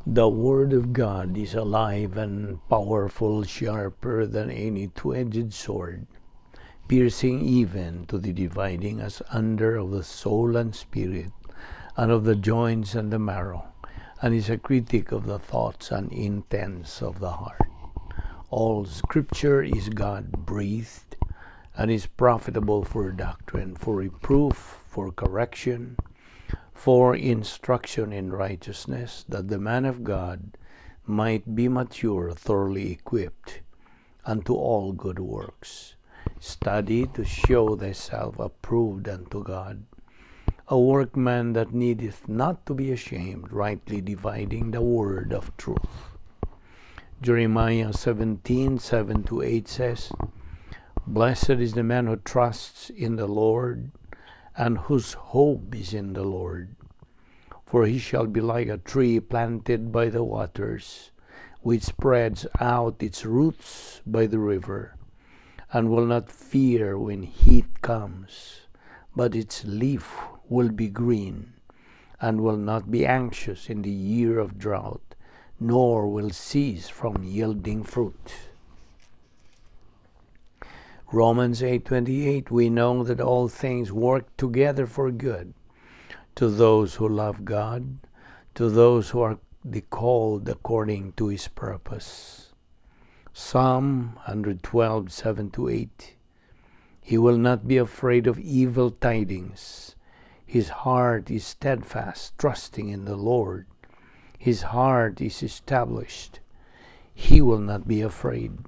The Word of God is alive and powerful, sharper than any two-edged sword, piercing even to the dividing asunder of the soul and spirit, and of the joints and the marrow, and is a critic of the thoughts and intents of the heart. All Scripture is God-breathed and is profitable for doctrine, for reproof, for correction, for instruction in righteousness, that the man of God might be mature, thoroughly equipped unto all good works. Study to show thyself approved unto God, a workman that needeth not to be ashamed, rightly dividing the word of truth. Jeremiah 17:7-8 says, "Blessed is the man who trusts in the Lord, and whose hope is in the Lord. For he shall be like a tree planted by the waters, which spreads out its roots by the river, and will not fear when heat comes, but its leaf will be green, and will not be anxious in the year of drought, nor will cease from yielding fruit." Romans 8:28, "We know that all things work together for good to those who love God, to those who are the called according to His purpose." Psalm 112:7-8, "He will not be afraid of evil tidings. His heart is steadfast, trusting in the Lord. His heart is established. He will not be afraid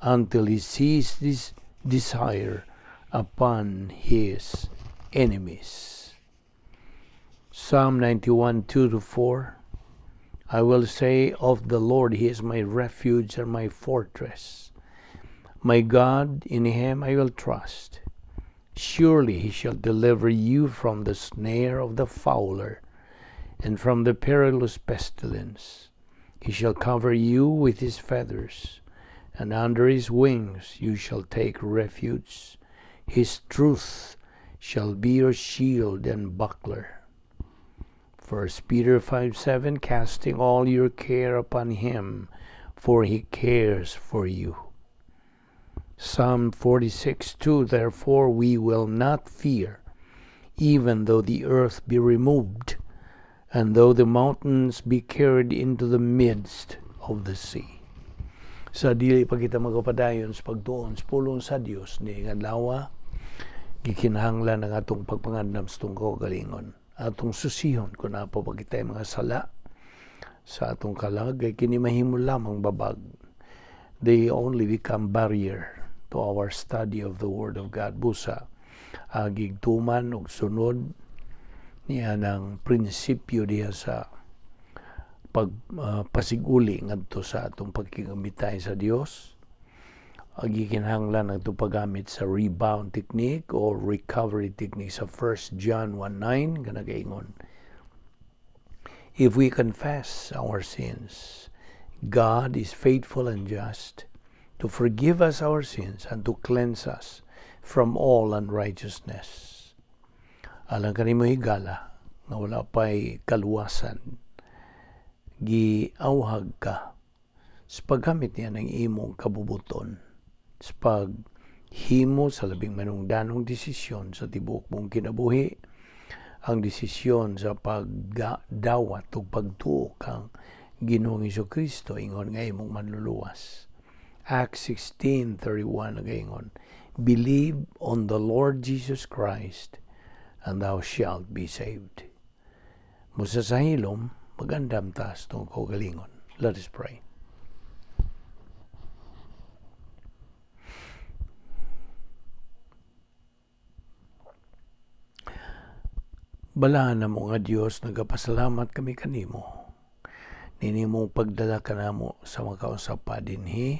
until he sees this desire upon his enemies." Psalm 91:2-4, "I will say of the Lord, He is my refuge and my fortress. My God, in Him I will trust. Surely He shall deliver you from the snare of the fowler and from the perilous pestilence. He shall cover you with His feathers, and under His wings you shall take refuge. His truth shall be your shield and buckler." 1 Peter 5:7, "Casting all your care upon Him, for He cares for you." Psalm 46:2, "Therefore we will not fear, even though the earth be removed, and though the mountains be carried into the midst of the sea." Sa dili pa kita magpadayon sa pagtuon sa pulong sa Dios ni adlaw, gikinahanglan ang atong pagpangandam sa atong kaugalingon. Atong susihon kung naa pa kitay mga sala sa atong kalag, kay kini mahimo lamang babag. They only become barrier to our study of the Word of God. Busa, agig tuman og sunod niya ng prinsipyo diha sa pag pasiguli ngadto sa atong pagkikamitay sa Dios. Agi kinahanglan ang atong paggamit sa rebound technique o recovery technique sa 1 John 1:9 nga nagaingon, "If we confess our sins, God is faithful and just to forgive us our sins and to cleanse us from all unrighteousness." Alang kanimo higala nga wala pa'y kaluwasan, giawhag ka sa paggamit niya ng imong kabubuton sa paghimo sa labing manungdanong desisyon sa tibuok mong kinabuhi, ang desisyon sa pagdawat ug pagtuo kang Ginoong Kristo ingon nga imong manluluwas. Acts 16:31 nagaingon, "Believe on the Lord Jesus Christ and thou shalt be saved." Musa sa hilom, magandam ta sa atong kaugalingon. Let us pray. Balaan namo nga Dios, nagapasalamat kami kanimo. Nini mong pagdala kanamo sa makausap pa dinhi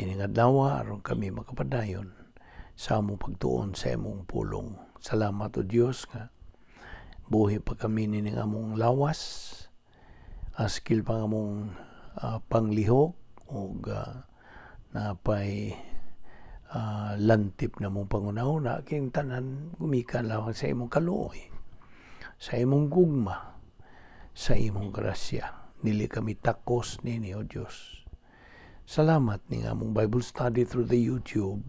nining adlaw aron kami makapadayon sa among pagtuon sa imong pulong. Salamat, o Dios, nga buhi pa kami nining among lawas, askil pa among panglihok ug napay lantip na mong pangunahuna, king tanan gumikan lamang sa imong kaluoy, sa imong gugma, sa imong grasya. Dili kami takos nini, O Dios. Salamat ning among Bible study through the YouTube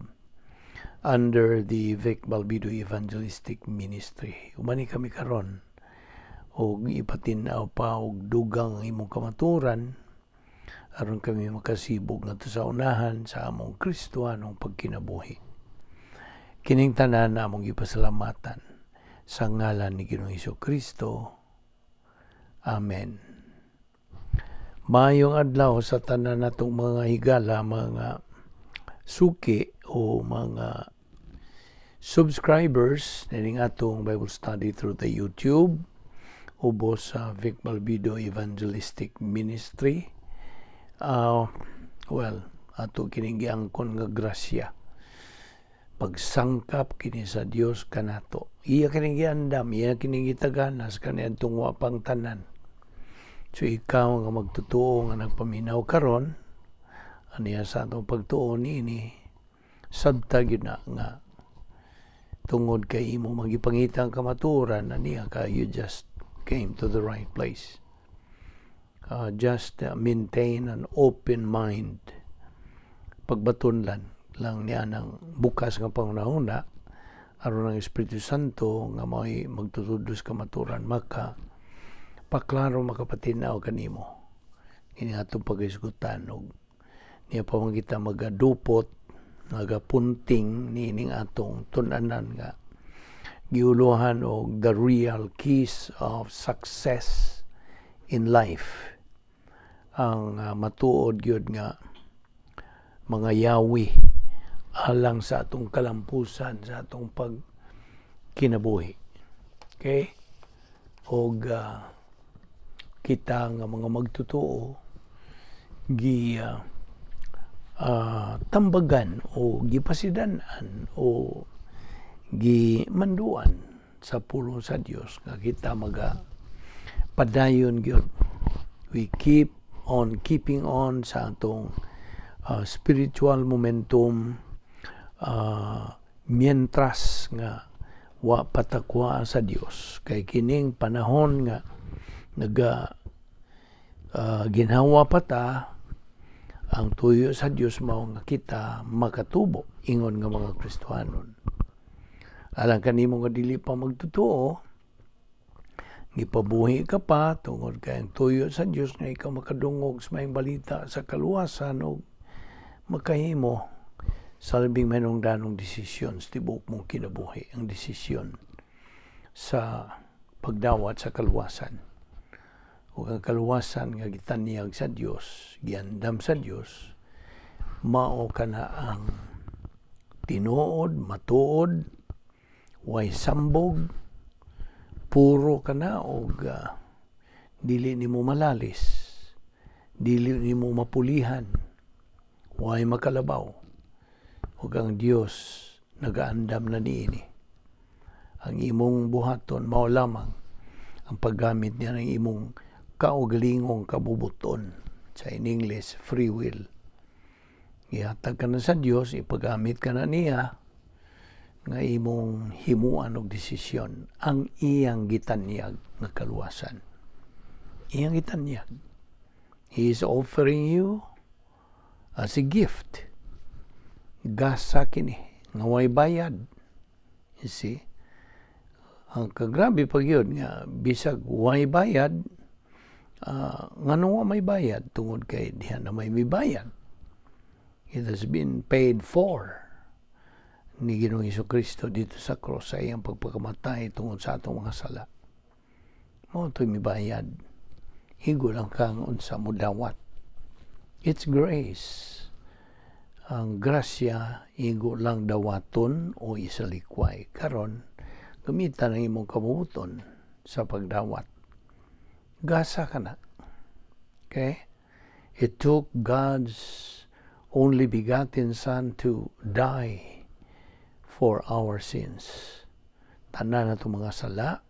under the Vic Balbido Evangelistic Ministry. Umani kami karon og ipatin-aw pa og dugang ang imong kamaturan aron kami makasibog ngadto sa unahan sa among Kristohanong pagkinabuhi. Kining tanan among gipasalamatan sa ngalan ni Ginoong Kristo. Amen. Maayong adlaw sa tanan natong mga higala, mga suki o mga subscribers nining atong Bible study through the YouTube ubos sa Vic Balbido Evangelistic Ministry. Well, ato kining giangkon nga grasya. Pagsangkap kini sa Dios kanato. Iya kining giandam, iya kining gitaganas kaniadtong wa pang tanan. So ikaw nga magtutuo nga nagpaminaw karon aniya sa atong pagtuo niini, sabta gyud na nga tungod kay imo magipangita ang kamatuoran, aniya ka, you just came to the right place. Just maintain an open mind. Pagbaton lang niya ng bukas nga pangunahuna aron ang Espiritu Santo nga mao'y magtutudlo sa kamatuoran maka paklaro, makapatinaw kanimo kini atong paghisgutan og niya pa man kita magadupot, nagapunting niining atong tun-anan nga giuluhan og The Real Keys of Success in Life, ang matuod gyud nga mga yawi alang sa atong kalampusan sa atong pag kinabuhi. Okay? Og kita nga mga magtotoo gi tambagan o gipasidan-an o gimanduan sa pulong sa Dios nga kita maga padayon gyud. We keep on keeping on sa atong spiritual momentum mientras nga wa patakwa sa Dios, kay kining panahon nga naga ginhawa pa ta, ang tuyo sa Dios mao nga kita makatubo ingon nga mga Kristohanon. Alang kanimo nga dili pa magtotoo, gipabuhi ka pa tungod kay ang tuyo sa Dios nga ikaw makadungog sa maayong balita sa kaluwasan og makahimo sa labing mahinungdanong desisyon sa tibuok mong kinabuhi, ang desisyon sa pagdawat sa kaluwasan. Ug ang kaluwasan nga gitanyag sa Dios, giandam sa Dios, mao kana ang tinuod, matuod, way sambog, puro kana og dili nimo malalis, dili nimo mapulihan, way makalabaw. Ug ang Dios nagaandam na niini. Ang imong buhaton mao lamang ang paggamit niya ng imong kaugalingong kabubuton, sa in English, free will. Gihatag ka na sa Dios, ipagamit ka na niya nga imong himuan og desisyon ang iyang gitanyag nga kaluwasan. Iyang gitanyag. He is offering you as a gift. Gasa kini nga way bayad. You see? Ang kagrabe pag yun nga bisag way bayad, ngano wa may bayad? Tungod kay diha na may mibayad. It has been paid for ni Ginoong Kristo dito sa cross sa iyang pagpakamatay tungod sa atong mga sala. Mao to'y mibayad. Higo lang kang unsa mo dawat. It's grace. Ang grasya, igo lang dawaton o isalikway. Karon, gamitan ang imong kabubuton sa pagdawat. Gasa ka na. Okay? It took God's only begotten Son to die for our sins. Tanan na itong mga sala.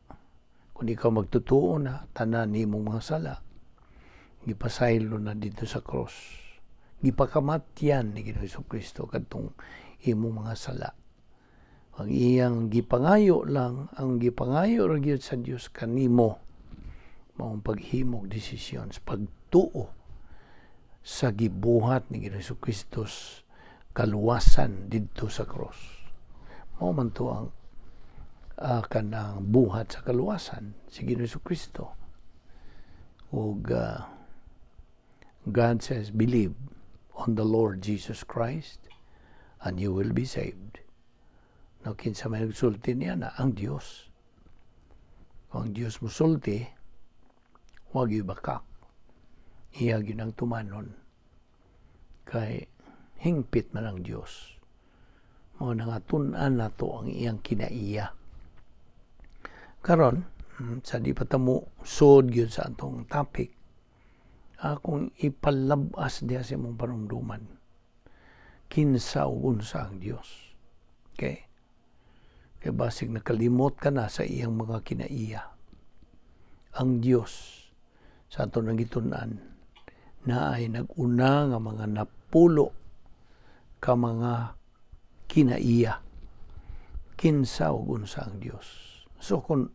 Kung ikaw magtutuo na, tanan nimong mga sala. Gipasaylo na dito sa cross. Gipakamatyan ni Ginoong Kristo kadtong imong mga sala. Ang iyang gipangayo lang, ang gipangayo ra gyud sa Dios kanimo, Maong paghimog desisyon, sa pagtuo sa gibuhat ni Ginoong Kristo, kaluwasan didto sa cross. Mao man to ang kanang buhat sa kaluwasan, si Ginoong Kristo. Ug God says, "Believe on the Lord Jesus Christ and you will be saved." Now, kinsa may nagsulti niya na? Ang Dios. Kung ang Dios musulti, wa gyud bakak. Iya gyud ang tumanon. Kay hingpit man ang Dios. Mao na nga tun-an nato ang iyang kinaiya. Karon, sa di pa ta mo sud gyud sa atong topic, akong ipalabas diha sa imong panumduman. Kinsa ug unsa ang Dios. Okay? Kay basig nakalimot ka na sa iyang mga kinaiya. Ang Dios sa ato nang gitun-an na ay nag-una nga mga napulo ka mga kinaiya. Kinsa ug unsa ang Dios. So kung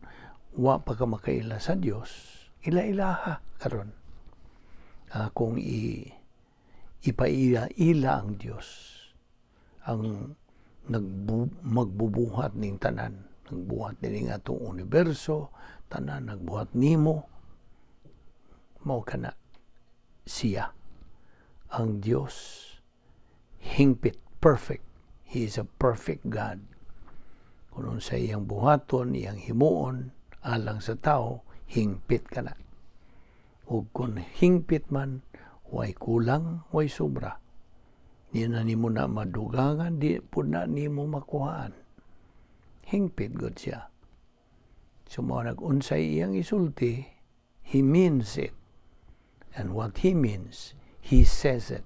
wa pa ka makaila sa Dios, ila-ilaha karon. Kung ipaila-ila ang Dios, ang magbubuhat ning tanan, nagbuhat nining atong universo, tanan, nagbuhat nimo, mao kana siya. Ang Dios hingpit, perfect. He is a perfect God. Kung sa iyang buhaton, iyang himuon, alang sa tao, hingpit kana. Ug kung hingpit man, way kulang, way sobra. Di na nimo na madugangan, di pud na nimo makuhaan. Hingpit gud siya. So mao nag-unsay iyang isulti, he means it. And what he means, he says it.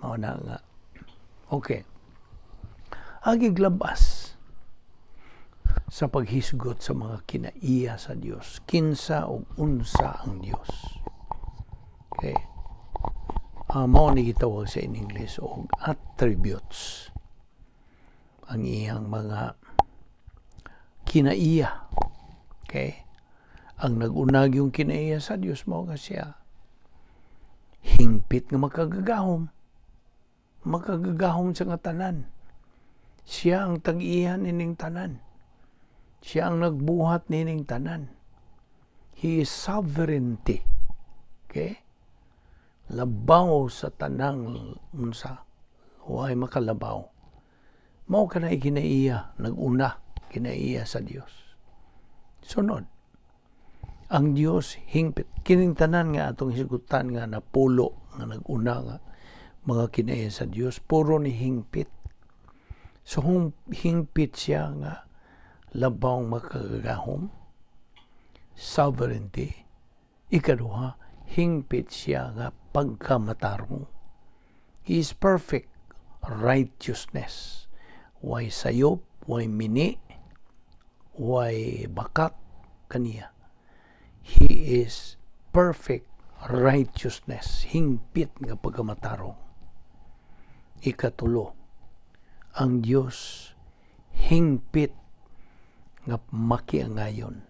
Mao na nga. Okay. Agig labas sa paghisgot sa mga kinaiya sa Dios. Kinsa ug unsa ang Dios. Okay. Mao ni gitawag sa in English og attributes. Ang iyang mga kinaiya. Okay? Ang nag-unag yung kinaiya sa Dios mao nga siya hingpit nga makagagahom. Makagagahom sa nga tanan. Siya ang tag-iyan nining tanan. Siya ang nagbuhat nining tanan. He is sovereignty. Okay? Labaw sa tanang unsa. Way makalabaw. Mao kana kinaiya, nag-una kinaiya sa Dios. Sunod, ang Dios hingpit. Kining tanan nga atong hisgutan nga napulo nga nag-una nga mga kinaiya sa Dios, puro ni hingpit. So hingpit siya nga labaw makagagahom, sovereignty. Ikaduha, hingpit siya nga pagkamatarong. He is perfect righteousness. Way sayop, way mini, way bakak kaniya. He is perfect righteousness, hingpit nga pagkamatarong. Ikatulo, ang Dios hingpit nga makiangayon.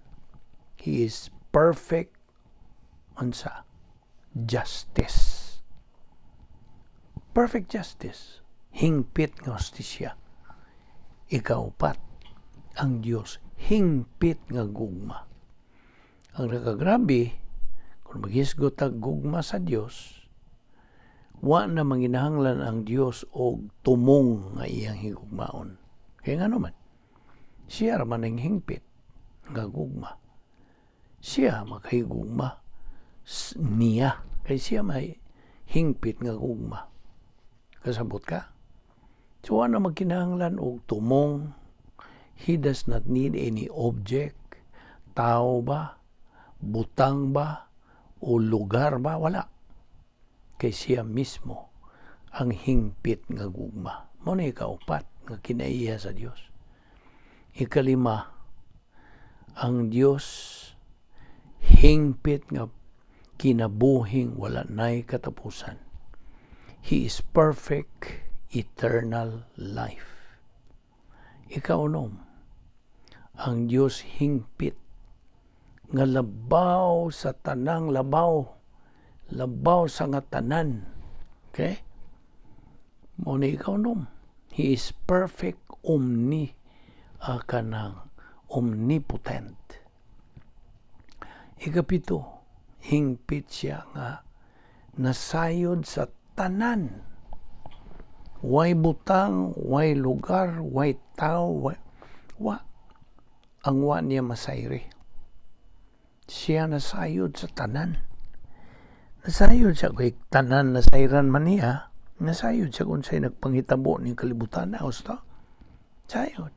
He is perfect unsa? Justice. Perfect justice. Hingpit nga hustisya. Ikaupat, ang Dios hingpit nga gugma. Ang nakagrabe, kung maghisgot ang gugma sa Dios, wa na manginahanglan ang Dios og tumong nga iyang higugmaon. Kaya nga naman, siya ra man ang hingpit nga gugma. Siya makahigugma niya. Kay siya may hingpit nga gugma. Kasabot ka? So, wa na magkinahanglan og tumong. He does not need any object. Tao ba? Butang ba? O lugar ba? Wala. Kay siya mismo ang hingpit nga gugma. Mao na ikaupat nga kinaiya sa Dios. Ikalima, ang Dios hingpit nga kinabuhing wala nay katapusan. He is perfect eternal life. Ikaunom, ang Dios hingpit Nga labaw sa tanang labaw, labaw sa nga tanan. Okay? Mao ni ikaunom. He is perfect omni kanang omnipotent. Ikapito, hingpit siya nga nasayod sa tanan. Way butang, way lugar, way tao, way, wa. Ang wa niya masayri. Siya nasayod sa tanan. Nasayod siya kay tanan nasayran man niya. Nasayod siya kung sa'y nagpanghitabo ning kalibutan na husto. Sayod.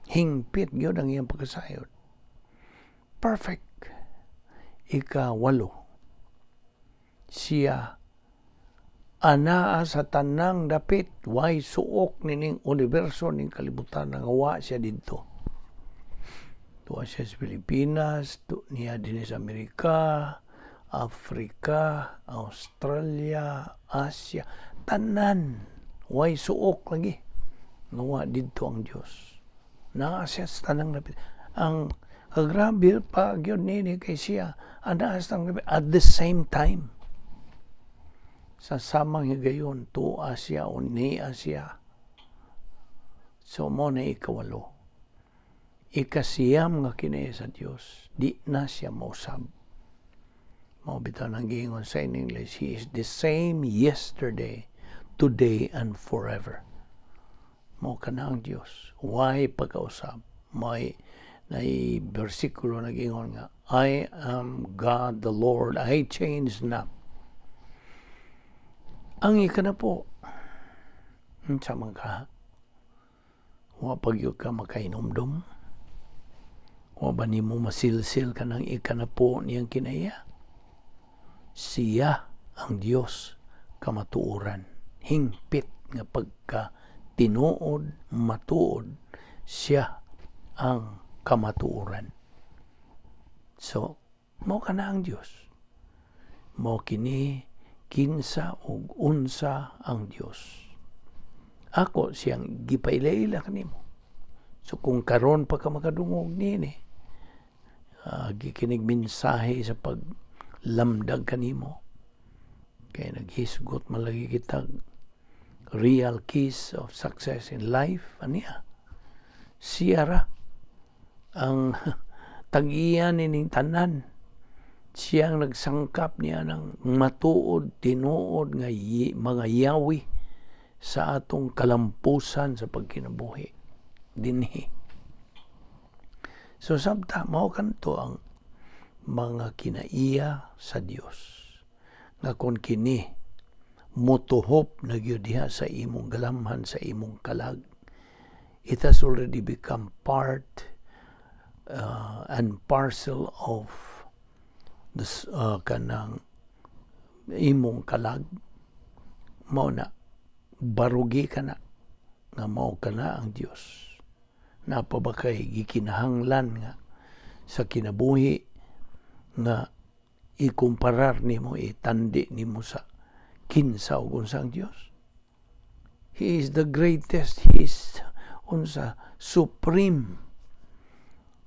Hingpit gyud ang iyang pagkasayod. Perfect. Ikawalo. Siya anaa sa tanang dapit, way suok nining universo ning kalibutan nga wa siya didto. Tuwa siya sa Pilipinas, niya din sa Amerika, Africa, Australia, Asia, tanan way suok lagi nga wa didto ang Dios. Naa siya sa tanang dapit. Ang kagrabe pa gyud nini kay siya anaa sa tanang dapit at the same time, sa samang higayon, tuwa siya o niya siya. So mao na ikawalo. Ikasiyam nga kinaiya sa Dios, di na siya mausab. Mao bitaw nang giingon sa in English, "He is the same yesterday, today, and forever." Mao kana ang Dios. Way pagkausab. May nay bersikulo nagingon nga, "I am God the Lord, I change not." Ang ikanapo, unsa man ka, wa pa gyud ka makahinumdum? Wa ba nimo masilsil kanang ikanapo niyang kinaiya? Siya ang Dios kamatuoran. Hingpit nga pagka tinuod, matuod, siya ang kamatuoran. So, mao kana ang Dios. Mao kini kinsa ug unsa ang Dios. Ako siyang gipaila-ila kanimo. So kung karon pa ka makadungog nini, gikinig mensahe sa paglamdag kanimo, kay naghisgot man lagi kitag real keys of success in life, aniya. Siya ra ang tag-iya nining tanan. Siya ang nagsangkap niya ng matuod, tinuod nga mga yawi sa atong kalampusan sa pagkinabuhi dinhi. So sabta mao kanto ang mga kinaiya sa Dios. Nga kung kini motuhop na gyud diha sa imong galamhan, sa imong kalag, it has already become part and parcel of this kanang imong kalag, mao na barugi ka na nga mao ka na ang Dios. Napa ba kay gikinahanglan nga sa kinabuhi nga ikumparar nimo, itandi nimo sa kinsa ug unsa ang Dios? He is the greatest, He is unsa supreme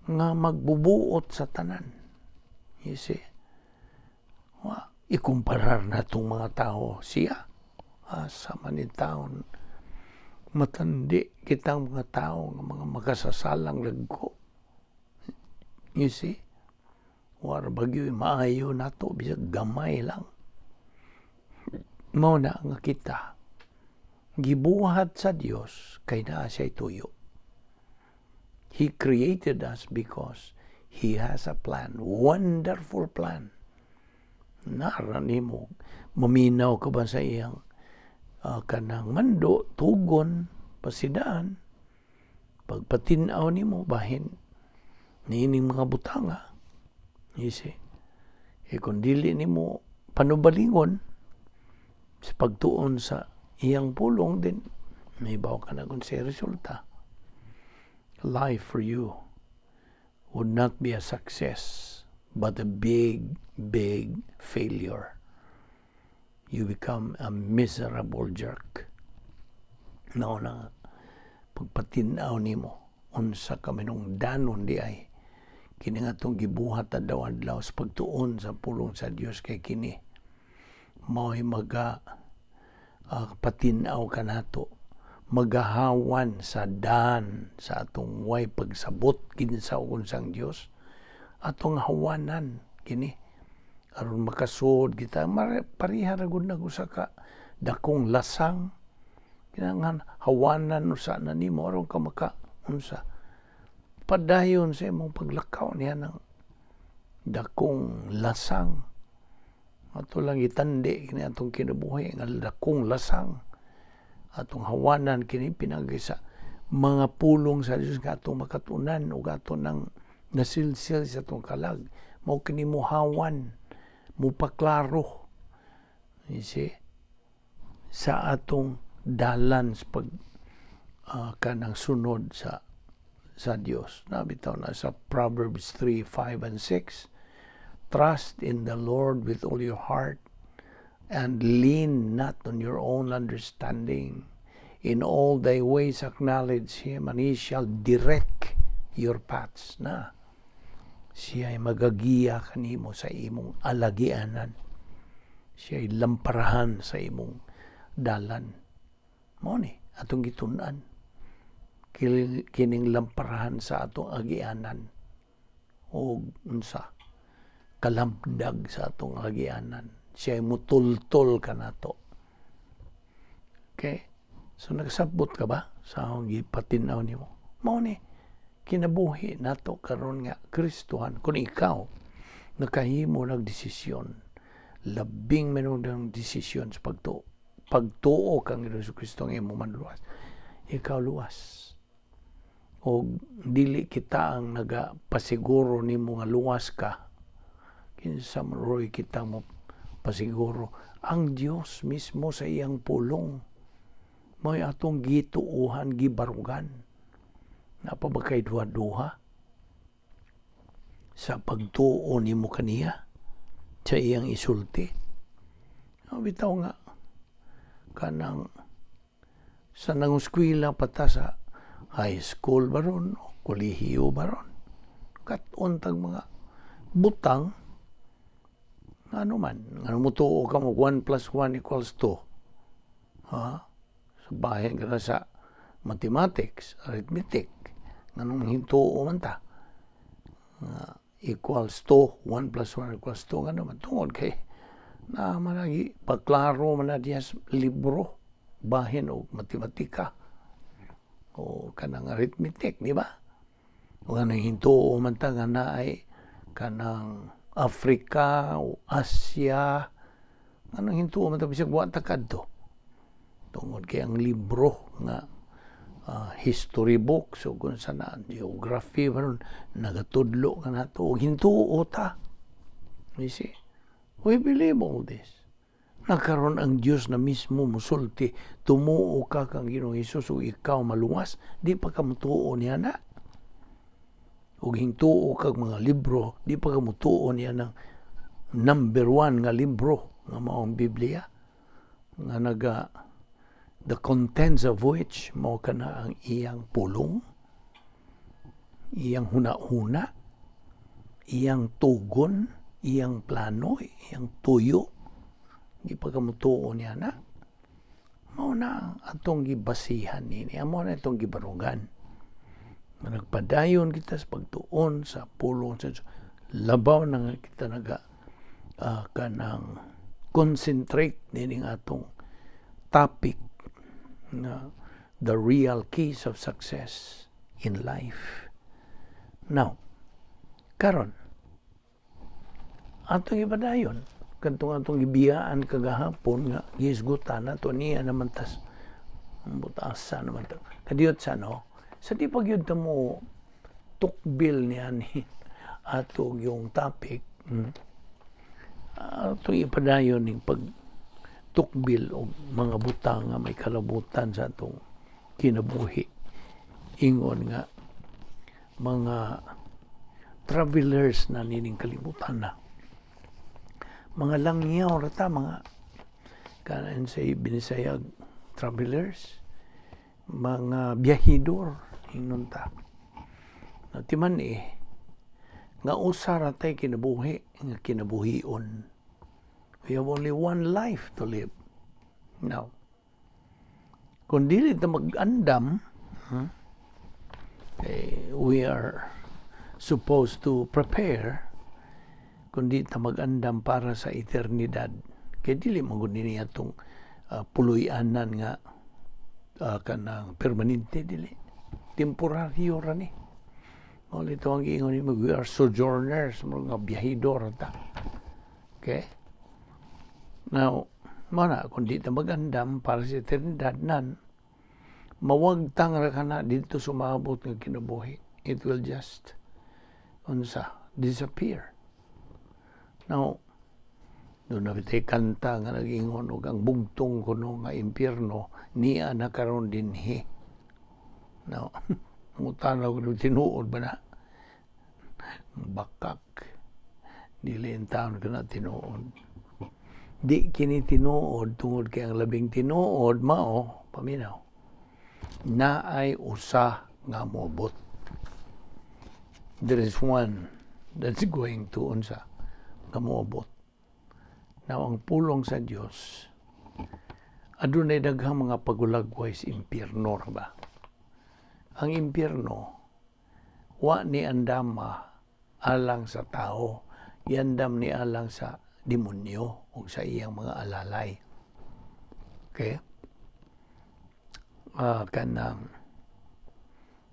nga magbubuot sa tanan. You see? Wa ikumparar na itong mga tao siya. Asa man ni taon matandi kitang mga tao nga mga makasasalang lagko. You see? Wara bagyo maayo nato bisag gamay lang. Mao na nga kita gibuhat sa Dios kay naa siya tuyo. He created us because He has a plan, wonderful plan. Nara nimo maminaw ka ba sa iyang kanang mando, tugon, pasidaan, pagpatin-aw nimo bahin niining mga butanga. You see? E kung dili nimo panubalingon sa pagtuon sa iyang pulong din, may baw ka na kung sa resulta. Life for you would not be a success, but a big, big failure. You become a miserable jerk. Mao na pagpatinaw nimo, unsa ka danon di ay, Kini nga atong gibuhat adlaw-adlaw sa pagtuon sa pulong sa Dios kay kini mao'y maga patinaw kanato, magahawan sa dan sa atong way pagsabot kinsa o unsang Dios. Atong hawanan kini aron makasuod kita. Pareha ra gud nag usa ka dakong lasang. Kinahanglan hawanan usa na nimo aron ka maka unsa padayon sa imong paglakaw niya ng dakong lasang. Ato lang itandi kini atong kinabuhi nga dakong lasang. Atong hawanan kini pinagi sa mga pulong sa Dios nga atong makatunan ug ato nang nasilsil sa atong kalag. Mao kini muhawan, mupaklaro, you see, sa atong dalan sa pag kanang sunod sa Dios. Nabitaw na sa Proverbs 3, 5 and 6. "Trust in the Lord with all your heart and lean not on your own understanding. In all thy ways acknowledge Him and He shall direct your paths." Na siya ay magagiya kanimo sa imong alagianan. Siya ay lamparahan sa imong dalan. Mao ni atong gitun-an kining lamparahan sa atong agianan o unsa kalamdag sa atong agianan. Siya ay mutultol kanato. Okay, so nagsabot ka ba sa akong gipatinaw nimo? Mao ni kinabuhi nato karon nga Kristohan. Kung ikaw nakahimo nagdesisyon, labing meron desisyon sa pagtuo, pagtuo kang Hesus Kristo ang imong manluwas, ikaw luwas. O dili kita ang nagapasiguro nimo nga luwas ka. Kinsa man roy kita mo pasiguro? Ang Dios mismo sa iyang pulong. Mo'y atong gituuhan, gibarugan. Napa ba kay duha-duha sa pagtuo nimo kaniya sa iyang isulti? No, bitaw nga kanang sa nanguskwela pa ta, sa high school baron o kolehiyo baron, kat-on tag mga butang. Ano man ngano mutuo ka mo 1 plus 1 equals 2, ha? Sa bahin ka na sa mathematics, arithmetic, nganong hintuo man ta nga equals 2, 1 plus 1 equals 2? Ngano man? Tungod kay na managi paklaro man na diya sa libro bahin og matematika o kanang arithmetic, di ba? O kanang hintuo man ta nga naay kanang Africa o Asia, anong hintuo man ta bisag wa ta kadto? Tungod kay ang libro nga history books o kung sa na geography baron nagatudlo kanato og hintuo ta. You see, we believe all this. Nakaron ang Dios na mismo musulti, "Tumuo ka kang Ginoong Hesus ug ikaw maluwas," di pa ka mutuo niya na? Ug hintuo kag mga libro, di pa ka mutuo niya ng number one nga libro nga mao ang Biblia nga naga the contents of which mao kana ang iyang pulong, iyang huna-huna, iyang tugon, iyang plano, iyang tuyo? Di pa ka mutuo niya na? Mao na atong gibasihan nini. Mao na itong gibarugan. Nga nagpadayon kita sa pagtuon sa pulong sa Diyos. Labaw na nga kita naga kanang concentrate nining atong topic nga the real keys of success in life. Now, karon atong ipadayon kadtong atong gibiyaan kagahapon nga gihisgutan nato niya naman tas butasa naman ta kadiyot sa no sa di pa gyud ta mo tukbil niya ni atong yung topic, Atong ipadayon ning pag tukbil og mga butang nga may kalabutan sa atong kinabuhi ingon nga mga travelers na nining kalibutan na mga langyaw ra ta, mga kanan sa Binisayag, travelers, mga biyahidor ingnon ta. Natiman eh. Nga usa ra tay kinabuhi nga kinabuhion. We have only one life to live. Now, kung dili ta mag-andam, eh, we are supposed to prepare. Kung di ta mag-andam para sa eternidad, kay dili man gud nini atong puloy-anan nga kanang permanente. Dili, temporaryo ra ni. Mao ito ang giingon nimo, we are sojourners, mga biyahidor ta. Okay, now, mao na, kung di ta mag-andam para sa eternidad, nan mawagtang ra kana dito sumabot nga kinabuhi. It will just, unsa, disappear. Now, duna bitay kanta nga nag-ingon og ang bugtong kuno nga impyerno niya na karon dinhi. Now, mutanaw ko, tinuod ba na? Bakak. Dili in taon kana tinuod. Di kini tinuod tungod kay ang labing tinuod mao, paminaw, naay usa nga mobot. There is one that's going to, unsa, nga moabot. Now, ang pulong sa Dios, adunay daghang mga pagulagway sa impyerno ra ba? Ang impyerno, wa ni andama alang sa tao, giandam ni alang sa demonyo o sa iyang mga alalay. Okay? Kanang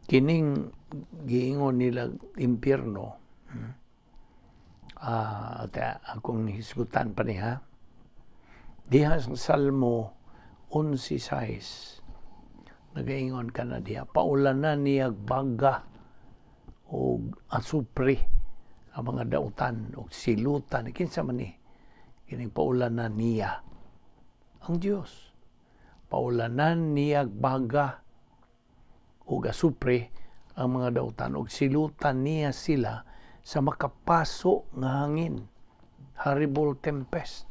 kining giingon nila impyerno, ta, akong hisgutan pa niya diha sa Salmo 11:6, nagaingon ka na diha, paulanan niya baga o asupre ang mga dautan o silutan. Kinsa man ni kining paulanan niya? Ang Dios. Paulanan niya baga o asupre ang mga dautan og silutan niya sila sa makapaso nga hangin, horrible tempest.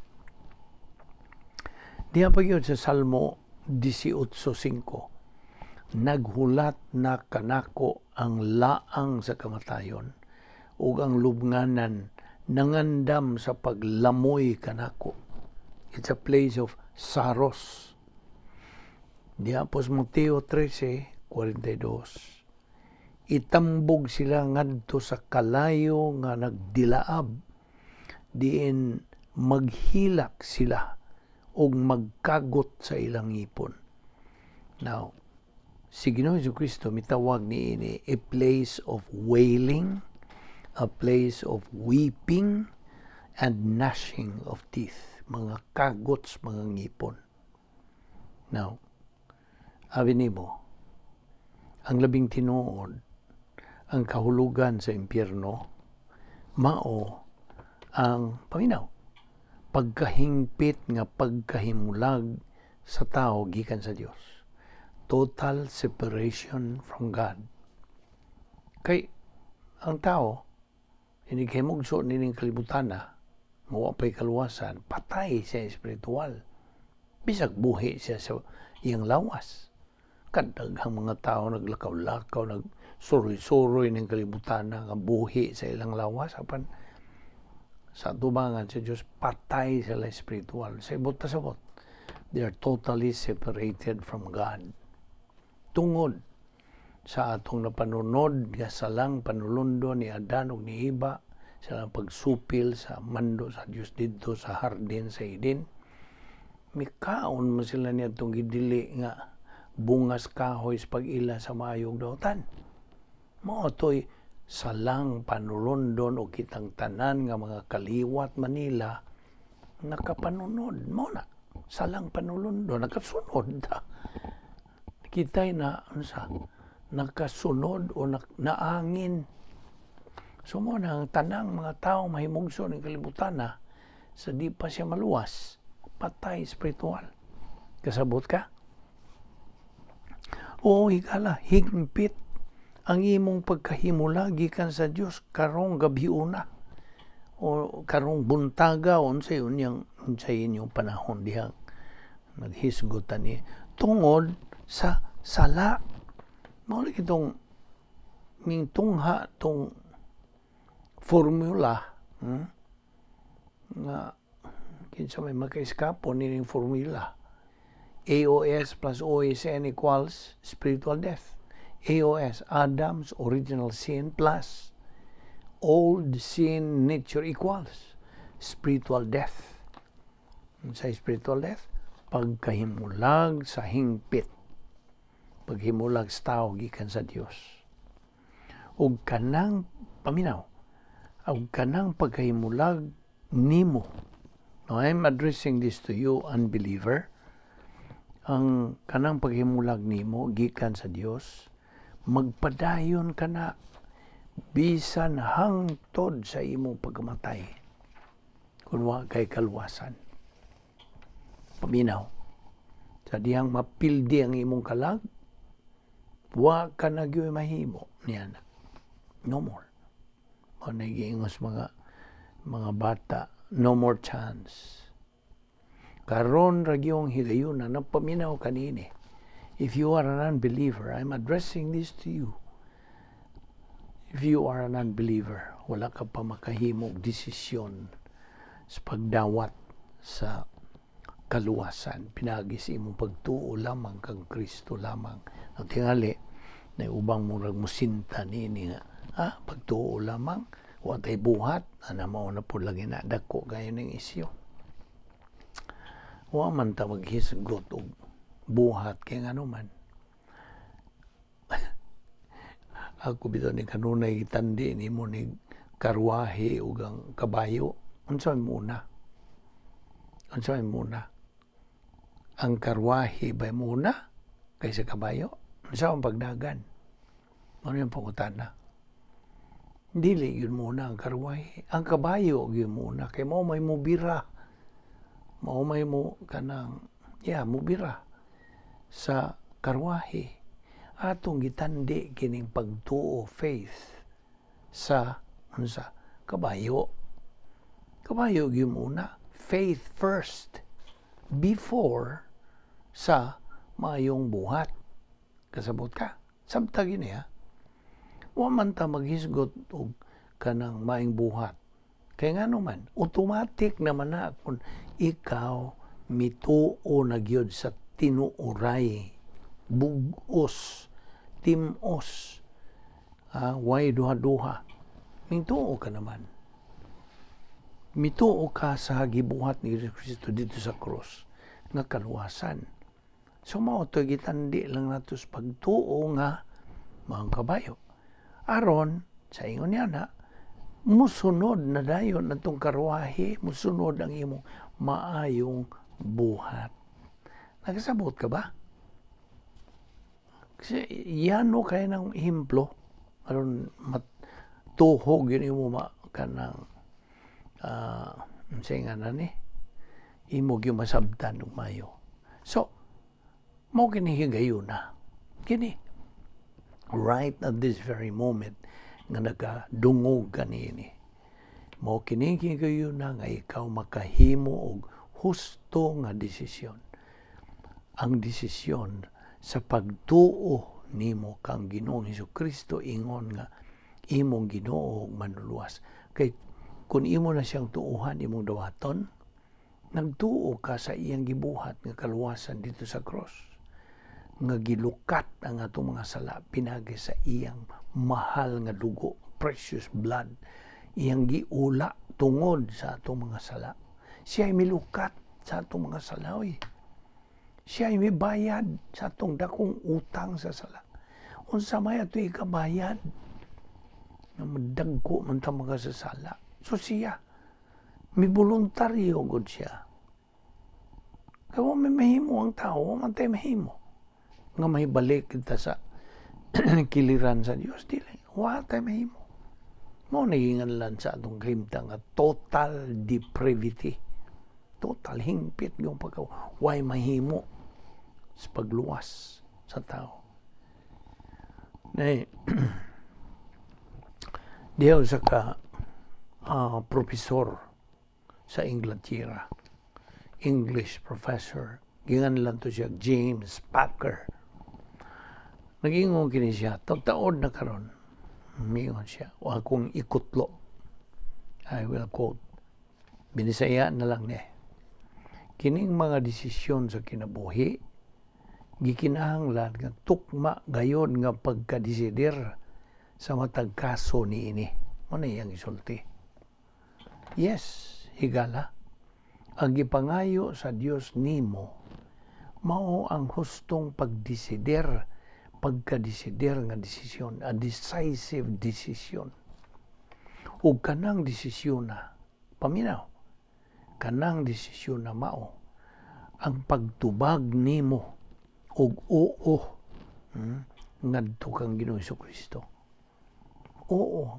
Diha pa gyud sa Salmo 18:5, naghulat na kanako ang laang sa kamatayon ug ang lubnganan nangandam sa paglamoy kanako. It's a place of sorrows. Diha po sa Mateo 13:42, itambog sila ngadto sa kalayo nga nagdilaab, diin maghilak sila og magkagot sa ilang ngipon. Now, si Ginoong Kristo mitawag niini a place of wailing, a place of weeping and gnashing of teeth, mga kagot sa mga ngipon. Now, abi nimo, ang labing tinuod, ang kahulugan sa impyerno, mao ang, paminaw, pagkahingpit nga pagkahimulag sa tao gikan sa Dios. Total separation from God. Kay ang tao, inig himugso nining kalibutan na, mawa pa'y kaluwasan, patay siya espiritual. Bisag buhi siya sa iyang lawas. Kadaghang mga tao naglakaw-lakaw, nagsuroy-suroy ng kalibutan na nga buhi sa ilang lawas. Apan sa tubangan sa Diyos, patay sila espiritual. Sa ibot pasabot, they are totally separated from God. Tungod sa atong napanunod nga salang panulundo ni Adan ug ni Eva sa pagsupil sa mando sa Dios didto sa hardin sa Eden, mikaon man sila niadtong gidili nga bungas kahoy sa pag-ila sa maayong dautan. Mao to'y salang panulondon o kitang tanan nga mga kaliwat Manila nakapanunod. Mao na salang panulondon, nakasunod ta. Kita'y na, unsa, nakasunod o naangin. So mao na ang tanang mga tao mahimugso ng kalibutan na sa di pa siya maluwas, patay espiritual. Kasabot ka? Oo, higala, higpit ang imong pagkahimula gikan sa Dios karong gabiuna o karong buntaga, unsay unyang unsay inyong panahon diha naghisgot ni tungod sa sala. Mao lagi tong mingtungha tong formula, Nga kinsa may maka-eskapo nining formula? AOS plus OSN equals spiritual death. AOS, Adam's original sin, plus old sin nature equals spiritual death. Sa spiritual death, pagkahimulag sa hingpit. Paghimulag sa tao gikan sa Dios. Ug kanang paminaw, ug kanang pagkahimulag nimo. Now, I'm addressing this to you, unbeliever. Ang kanang paghimulag nimo gikan sa Dios, magpadayon ka na bisan hangtod sa imong pagkamatay kung wa kay kaluwasan. Paminaw. Sa dihang mapildi ang imong kalag, wa ka na gyud mahimo niya na. No more. Mao na giingos mga bata, "No more chance." Karon ra gyung higayuna, nagpaminaw kanini. If you are an unbeliever, I'm addressing this to you. If you are an unbeliever, wala ka pa makahimog desisyon sa pagdawat sa kaluwasan. Pinagi sa imong pagtuo lamang kang Kristo lamang. Ang tingali, na ubang murag musinta nini nga, ah, pagtuo lamang, wa tay buhat, ana mao na po lagi na dako kayo ning isyu. Wa man ta maghisgot og buhat kay ngano man. Ako bitaw ni kanunay gitandi nimo ni karwahe ug ang kabayo. Unsa may muna? Unsa may muna? Ang karwahe ba muna kaysa kabayo? Unsa ang pagdagan? Ano yung pangutana? Dili yun muna ang karwahe. Ang kabayo yun muna. Kay mao may mubira. Mao may mo kanang, yeah, mubira sa karwahe. Atong gitandi kining pagtuo, faith, sa unsa? Kabayo. Kabayo gyud muna. Faith first before sa maayong buhat. Kasabot ka? Sabta gini ha. Wa man ta maghisgot og kanang maayong buhat. Kay ngano man, automatic naman na kung ikaw mituo na gyud sa tinuoray, bugos, timos, ah, way duha-duha. Mituo ka naman. Mituo ka sa gibuhat ni Jesus Kristo dito sa cross nga kaluwasan. So mao to, gitandi lang nato sa pagtuo nga mga kabayo. Aron sa ingon niya na musunod na dayon natong karwahe, musunod ang imong maayong buhat. Nakasabot ka ba? Kasi yano kay ng ehemplo aron matuhog yun imo ma kanang unsay nga na ni imo gyud masabtan og mayo. So mao kini higayuna. Kini right at this very moment nga nagadungog kanini. Mao kini higayuna nga ikaw makahimo og husto nga desisyon. Ang desisyon sa pagtuo nimo kang Ginoong Kristo ingon nga imong Ginoo ug Manluluwas. Kay kung imo na siyang tuuhan, imong dawaton, nagtuo ka sa iyang gibuhat nga kaluwasan dito sa cross nga gilukat ang atong mga sala pinagi sa iyang mahal nga dugo, precious blood, iyang giula tungod sa atong mga sala. Siya ay milukat sa atong mga sala, oy. Siya ay mibayad sa atong dakong utang sa sala. Unsa may ato ikabayad nga madagko man ta mga sala? So siya mi voluntaryo gud siya. Kaya wa may mahimo ang tao, wa man tayo mahimo nga mahibalik kita sa kiliran sa Dios. Dili, wa tayo mahimo. Mao lan sa atong kahimtang nga total depravity. Total hingpit yung pagka way mahimo sa pagluwas sa tao. Nay, diha sa ka profesor sa Inglaterra, English professor, ginganlan to siya James Packer. Nag-ingon kini siya, taod na karon. Miingon siya, wa akong ikutlo. I will quote. Binisaya na lang ni. Kining mga desisyon sa kinabuhi, gikinahanglan nga tukma gayon nga pagkadesidir sa matag kaso niini. Mao na iyang isulti. Yes, higala. Ang gipangayo sa Dios nimo mao ang hustong pagdesider, pagkadesider nga desisyon, a decisive decision. Ug kanang desisyon na, paminaw, kanang desisyon na mao ang pagtubag nimo og oo ngadto kang Ginoong Kristo. Oo,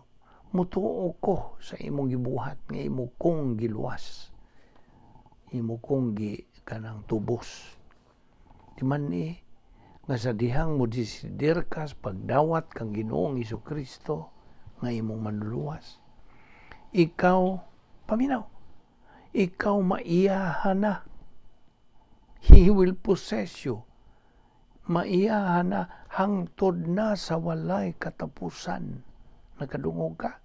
mutuo ko sa imong gibuhat nga imo kong giluwas. Imo kong gi kanang tubos. Di man ni nga sa dihang mo desidir ka sa pagdawat kang Ginoong Kristo nga imong manluluwas. Ikaw, paminaw, ikaw maiyahan na. He will possess you. Maiyahan na hangtod na sa walay katapusan. Nakadungog ka?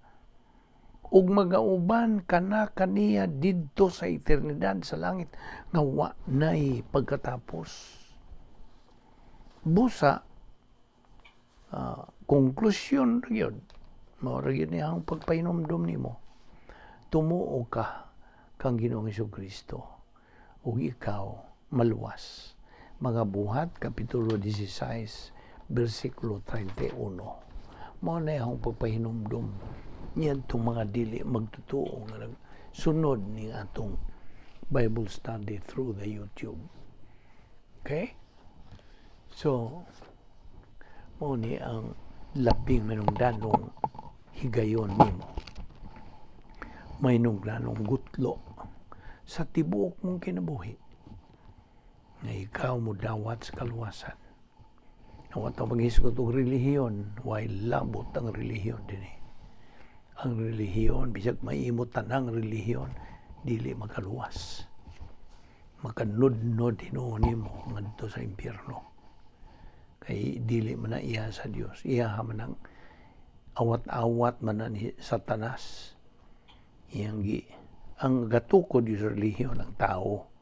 Ug magauban ka na kaniya didto sa eternidad sa langit nga wa nay pagkatapos. Busa, konklusyon ra gyud. Mao ra gyud niya ang pagpahinumdom nimo. Tumuo ka kang Ginoong Kristo ug ikaw maluwas. Mga Buhat, Kapitulo 16, versikulo 31. Mao na ang pagpahinumdom niadtong mga dili magtutuo nga nagsunod ning atong Bible study through the YouTube. Okay? So, mao ni ang labing manungdanong higayon nimo. May nungdanong gutlo sa tibuok mong kinabuhi nga ikaw mo dawat sa kaluwasan. Wa ta maghisgot og relihiyon, way labot ang relihiyon dinhi. Ang relihiyon, bisag mahimo tanang relihiyon, dili makaluwas. Makanudnod hinuon nimo ngadto sa impyerno. Kay dili man na iya sa Dios. Iya man ang awat-awat man na ni Satanas. Iyang gi ang gatukod yung relihiyon ng tao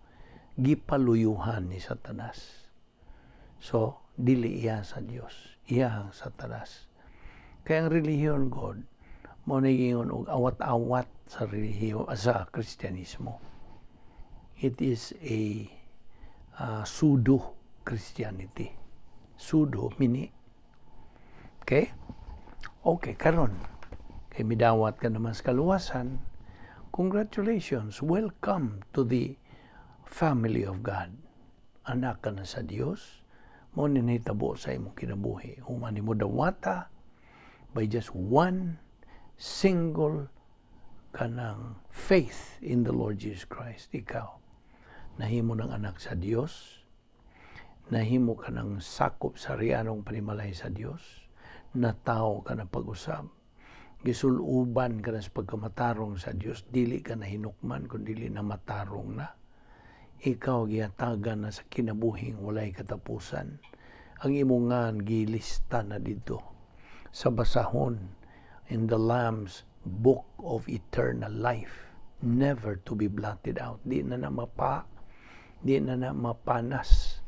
gipaluyuhan ni Satanas. So, dili iya sa Dios, iya ang Satanas. Kaya ang relihiyon God, mao na ingon og awat-awat sa relihiyon sa Kristyanismo. It is a pseudo Christianity. Pseudo mini. Okay? Okay, karon kay midawat ka naman sa kaluwasan, congratulations, welcome to the family of God. Anak ka na sa Dios, mao ni nahitabo sa imong kinabuhi. Human mo dawata by just one single kanang faith in the Lord Jesus Christ. Ikaw, nahimo ng anak sa Dios, nahimo ka ng sakop sa rianong panimalay sa Dios, natawo ka na pag-usab, gisuluban ka na sa pagkamatarong sa Dios, dili ka na hinukman kung dili na matarong na. Ikaw gihatagan na sa kinabuhing walay katapusan. Ang imong ngan gilista na dito sa basahon in the Lamb's Book of Eternal Life, never to be blotted out. Di na na mapanas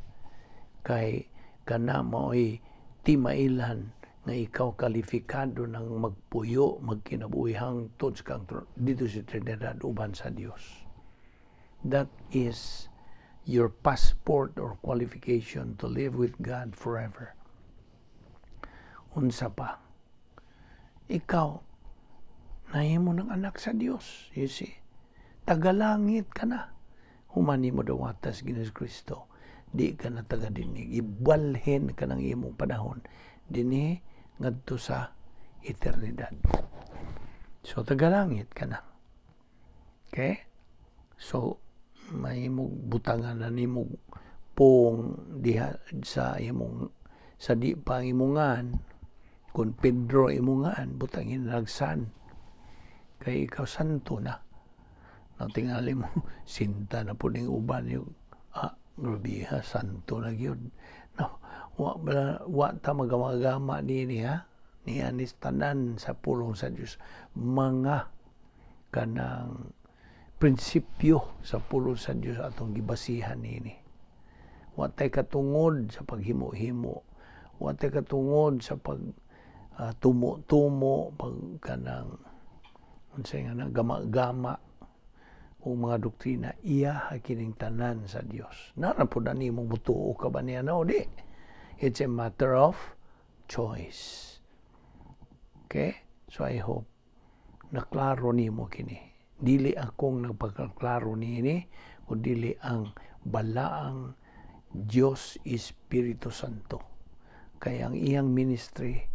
kay kana mao'y timailan nga ikaw kalifikado ng magpuyo, magkinabuhi hangtod sa kang dito sa eternidad uban sa Dios. That is your passport or qualification to live with God forever. Unsa pa? Ikaw, nahimo ng anak sa Dios, you see. Tagalangit ka na. Human nimo dawata sa Ginoong Kristo. Di ka na taga dinhi. Ibalhin ka ng imong panahon dinhi ngadto sa eternidad. So tagalangit ka na. Okay? So may imong butangan na nimo pong diha sa imong sa di pa ang imongan. Kung Pedro imongan, butangin nagsan kay ikaw santo na. Natingali mo sinta na po ning uban yung grabe ha, santo na gyud no. Wa bala, wa ta magamagama niini ha, ni anis tanan sa pulong sa Dios mga kanang prinsipyo sa pulong sa Dios atong gibasihan nini. Wa tay katungod sa paghimo-himo. Wa tay katungod sa pag tumo-tumo, pag kanang unsay nga na gama-gama o mga doktrina. Iya kining tanan sa Dios. Nara pud na nimo, mutuo ka ba niya na o di. It's a matter of choice. Okay? So I hope na klaro nimo kini. Dili akong nagpakaklaro niini, kun dili ang balaang Dios Espiritu Santo. Kay ang iyang ministry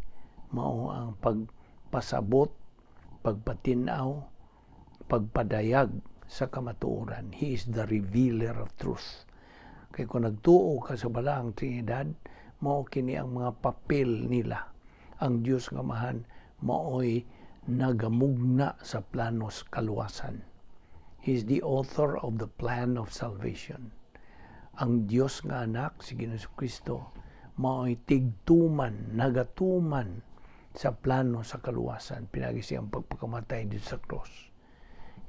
mao ang pagpasabot, pagpatinaw, pagpadayag sa kamatuoran. He is the revealer of truth. Kay kung nagtuo ka sa balaang Trinidad, mao kini ang mga papel nila. Ang Dios nga Amahan maoy nagamugna sa planos kaluwasan. He is the author of the plan of salvation. Ang Dios nga Anak, si Ginoong Kristo, maoy tigtuman, nagatuman sa plano sa kaluwasan pinaagi siyang pagpakamatay dito sa cross.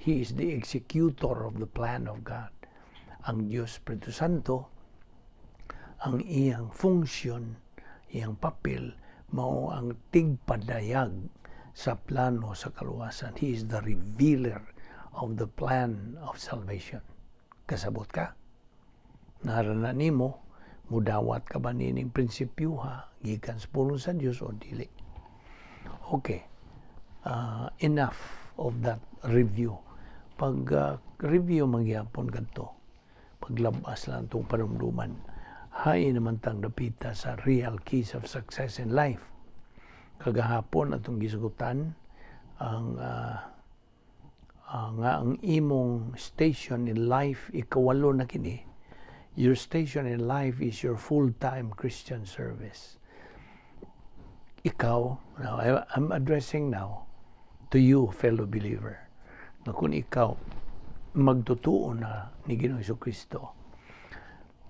He is the executor of the plan of God. Ang Dios Espiritu Santo, ang iyang funksyon, iyang papel, mao ang tigpadayag sa plano sa kaluwasan. He is the revealer of the plan of salvation. Kasabot ka? Nara na nimo, mudawat ka ba nining prinsipyo ha, gikan sa pulong sa Dios o dili? Okay. Enough of that review. Pag review mangyapon kadto, paglabas lang itong panumduman, hain naman tang dapita sa real keys of success in life. Kagahapon atong gisugutan ang nga ang imong station in life, ikawalo na kini. Your station in life is your full-time Christian service. Ikaw, now I'm addressing now to you, fellow believer, na kung ikaw magtutuo na ni Ginoong Kristo,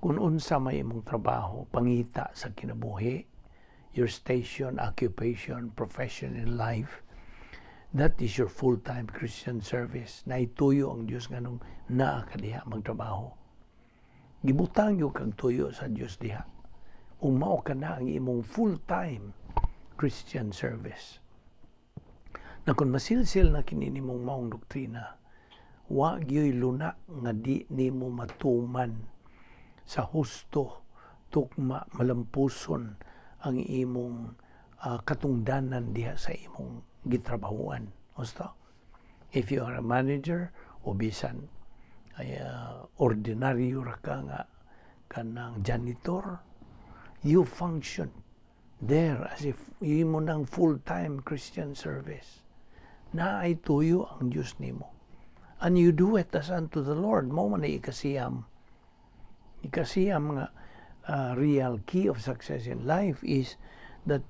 kung unsa may imong trabaho, pangita sa kinabuhi, your station, occupation, profession in life, that is your full-time Christian service. Naituyo ang Dios nganong naa ka diha magtrabaho. Gibutang gyud kag tuyo sa Dios diha. Ug mao ka na ang imong full-time Christian service. Na kung masilsil na kini nimong maong doktrina, wa gyoy luna nga di nimo matuman sa husto, tukma, malampuson ang imong katungdanan diha sa imong gitrabahuan. Husto? If you are a manager o bisan ay ordinaryo ra ka nga kanang janitor, you function there as if imo nang full-time Christian service. Naay tuyo ang Dios nimo. And you do it as unto the Lord. Mao man ay ikasiyam. Ikasiyam nga real key of success in life is that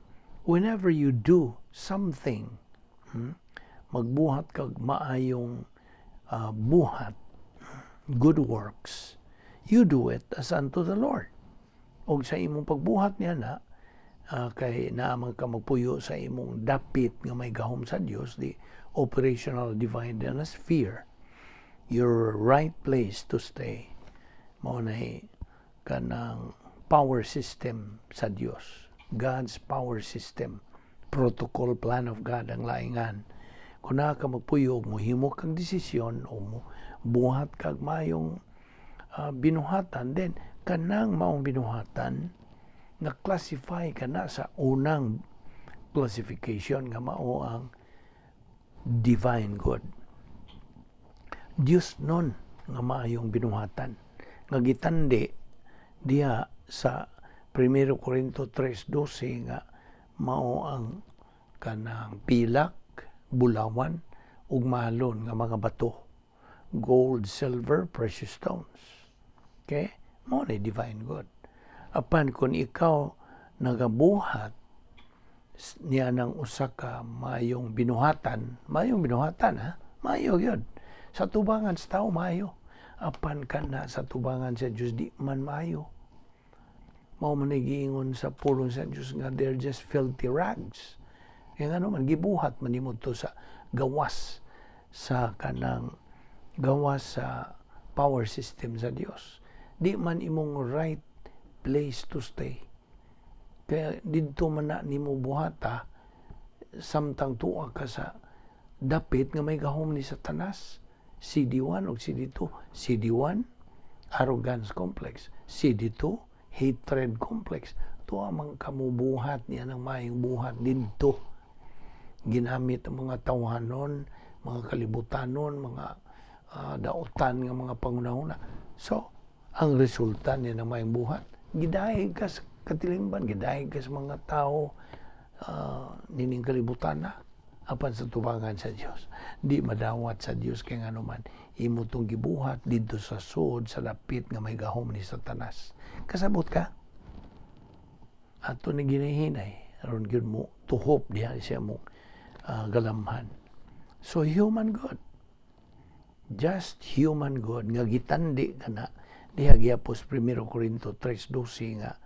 whenever you do something, magbuhat kag maayong buhat, good works, you do it as unto the Lord. Og sa imong pagbuhat niya na, kay naa man ka magpuyo sa imong dapit nga may gahom sa Dios, the operational divine sphere, your right place to stay. Mao na kanang power system sa Dios. God's power system. Protocol plan of God ang laingan. Kung naa ka magpuyo, muhimo kang desisyon o mo buhat kag mayong binuhatan, then kanang maong binuhatan na classify ka na sa unang classification nga mao ang divine good. Diyos nun nga maayong binuhatan nga gitandi diha sa 1 Corinto 3:12 nga mao ang kanang pilak, bulawan ug mahalon nga mga bato. Gold, silver, precious stones. Okay? Mao ni divine good. Apan kung ikaw nagabuhat niya ng usa ka maayong binuhatan ha, maayo gyud. Sa tubangan sa tao maayo. Apan kana sa tubangan sa Dios di man maayo. Mao man giingon sa pulong sa Dios nga they're just filthy rags. Kaya nga naman gibuhat man nimo to sa gawas sa kanang gawas sa power system sa Dios. Di man imong right place to stay. Kaya didto man na nimo buhata samtang tuwa ka sa dapit nga may gahom ni Satanas. CD1 o CD2. CD1, arrogance complex. CD2, hatred complex. Tuwa man kamubuhat niya ng maayong buhat didto. Ginamit ang mga tawhanon, mga kalibutanon, mga daotan nga mga pangunahuna. So, ang resulta niya ng maayong buhat, gidayeg ka sa katilingban, gidayeg ka sa mga tao nining kalibutan na apan sa tubangan sa Dios di madawat sa Dios, kay ngano man imo tong gibuhat didto sa sud sa dapit nga may gahom ni Satanas. Kasabot ka? Ato ni ginahinay aron gyud mo tuhop diha siya mo galamhan. So human good, just human good nga gitandi kana diha gyapos 1 Corinto 3:12 nga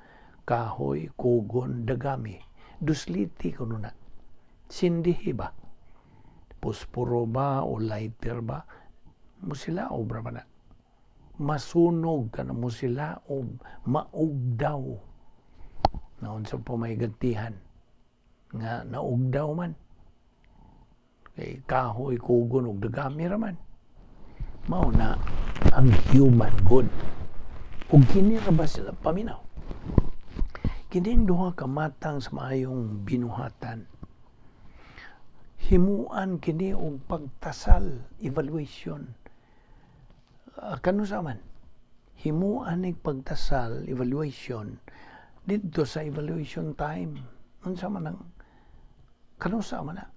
kahoy, kugon, dagami, dusliti kuno na, sindihi ba, posporo ba o lighter ba, musilaob ra ba na, masunog ka na, musilaob, maugdaw naon sa pumaygantihan nga naugdaw man kay kahoy, kugon ug dagami ra man. Mao na ang human good. Ug kini ra ba sila paminaw? Kining duha ka matang sa maayong binuhatan, himuan kini og pagtasal, evaluation. Kanu sa man himuan nig pagtasal, evaluation, didto sa evaluation time, unsa man ang kanusa man na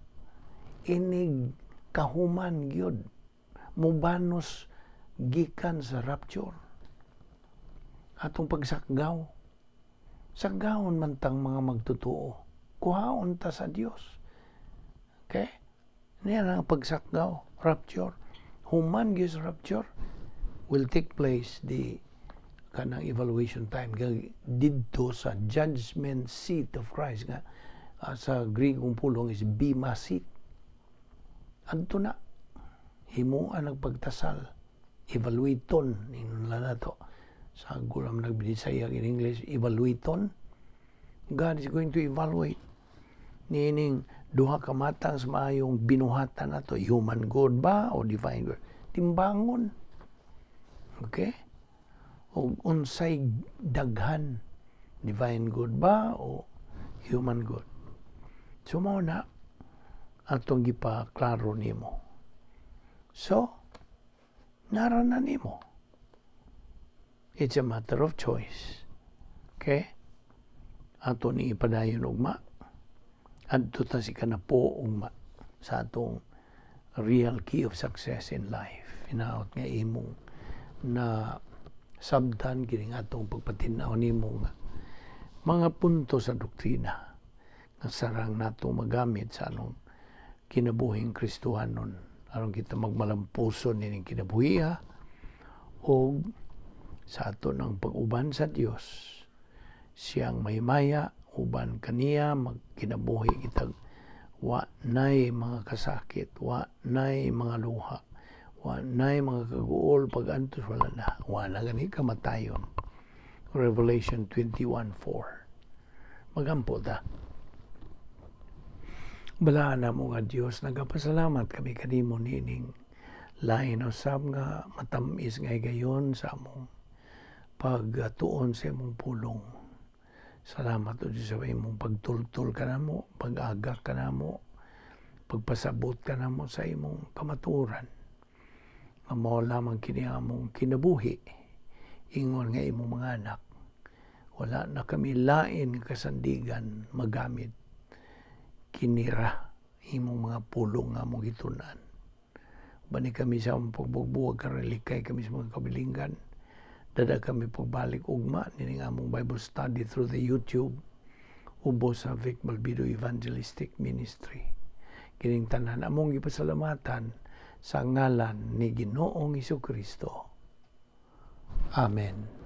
inig kahuman gyud mubanos gikan sa rapture, atong pagsakgaw. Sagawon man tang mga magtotoo, kuhaon ta sa Dios. Okay, niya ang pagsakgaw, rapture. Human gyud sa rapture will take place the kanang evaluation time didto sa judgment seat of Christ nga sa Greekong pulong is bema seat. Adto na himuan ang pagtasal, evaluaton ingon nato sa gulam nagbisaya in English, evaluaton. God is going to evaluate niining duha ka matang sa maayong binuhatan nato, human good ba o divine good. Timbangon, okay, o unsay daghan, divine good ba o human good. So mao na atong gipaklaro nimo. So nara na nimo. It's a matter of choice, okay? Ato ni ipadayon ugma, adto ta si kanapo ugma sa atong real key of success in life. Hinaot nga imong na sabtan kining atong pagpatin-aw nimo nga mga punto sa doktrina nga sarang nato magamit sa anong kinabuhing Kristohanon aron kita magmalampuson nining kinabuhiha o sa ato ng pag-uban sa Dios, siyang maymaya. Uban kaniya magkinabuhi kitag wa nay mga kasakit, wa nay mga luha, wa nay mga kaguol, pag-antos wala na, wa na gani kamatayon. Revelation 21:4. Magampo ta. Balaan namo nga Dios, nagapasalamat kami kanimo niining lain usab nga matamis nga higayon sa among pagtuon sa imong pulong. Salamat o Diyos sa imong pagtultol kanamo, pag-agak kanamo, pagpasabot kanamo sa imong kamatuoran. Nga mao lamang kini among kinabuhi, ingon nga imong mga anak. Wala na kami lain nga kasandigan magamit. Kinira imong mga pulong nga among gitun-an. Bani kami sa among pagbubuwag karon, likay kami sa mga kabilinggan. Dada kami pagbalik ugma nining among Bible study through the YouTube ubos sa Vic Balbido Evangelistic Ministry. Kining tanan among gipasalamatan sa ngalan ni Ginoong Kristo. Amen.